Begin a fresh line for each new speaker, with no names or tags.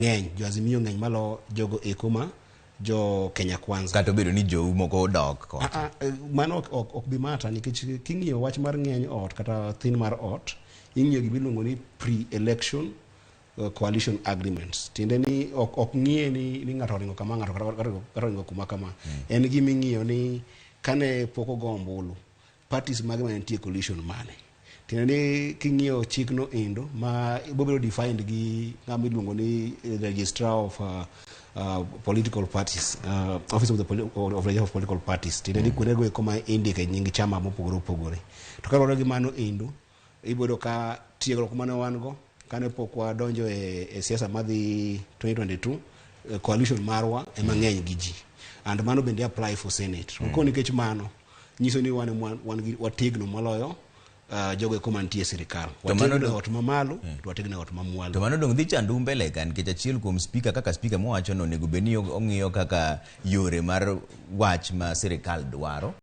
Ng'eny jo Azimio ng'eny malo jogo eko ma jo Kenya Kwanza.
Kata obedo ni jou moko odok kocha.
Ah, ah, mano ok bi mata nikech king'iyo wach mar ng'eny ot kata thin mar ot, ing'iyo gima iluongo ni pre-election coalition agreements. Tiende ni ok ng'iye ni ng'ato oringo kama, ng'ato kata oringo kuma kama. En gima ing'iyo ni kane pok ogo ombulu, parties mage mane nitie e coalition mane. Tiende ni king'iyo chikno endo ma ibobedo defined gi ng'ama iluongo ni registrar of political parties, office of registrar of political parties. Tiende ni kuondego eko ma indike nying chama mopogore opogore. To kaluwore gi mano endo, iboyudo ka tiegruok mane wan go kane pok wadonjo e siasa madhi 2022, coalition marwa ema ng'eny gi ji. And mano bende apply for Senate. Koro nikech mano nyiso ni wan gi wategno moloyo jogo eko mantie e sirikal.
To mano
Wategno e ot mamalo to wategno e ot mamwalo.
To mano dong' dhi chando mbele ka, nikech achiel kuom speaker, kaka speaker mowacho no, onego bed ni ong'iyo kaka yore mar wach ma sirikal dwaro.